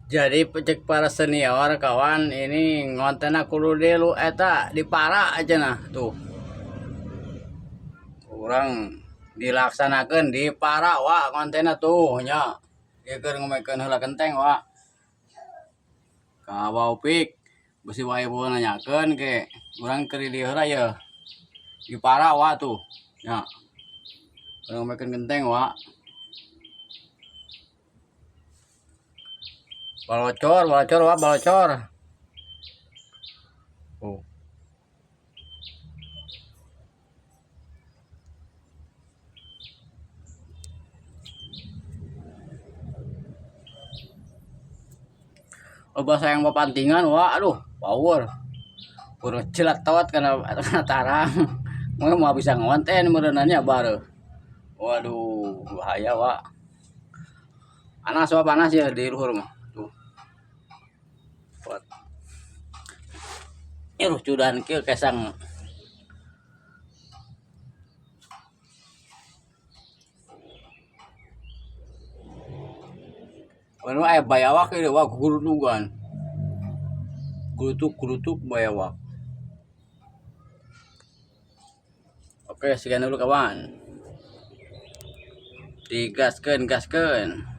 Jadi cek para senior kawan ini ngontenna kudu di lu eta dipara aja nah tuh. Urang dilaksanakeun di para wa kontenna tuh nya. Ieu keur ngomekeun heula genteng wa. Ka Waupik bisi wae bawa nanyakeun ke urang keur di dieu heula yeuh. Di para wa tuh nya. Urang ngomekeun genteng wa. Balocor, balocor wa, balocor. Oh. Loba sayang papantingan wah aduh power. Purun celat tawat kana kana tarang. Mau mau bisa ngonten meureunanya baru. Waduh, bahaya wa. Panas wa panas ya di luhur mah. Tuh. Kuat. Iruh cudan kieu kesang. Anu aya bayawak ieu wah gurutugan. Gurutuk-gurutuk bayawak. Oke, sekian dulu kawan. Digaskeun, gaskeun.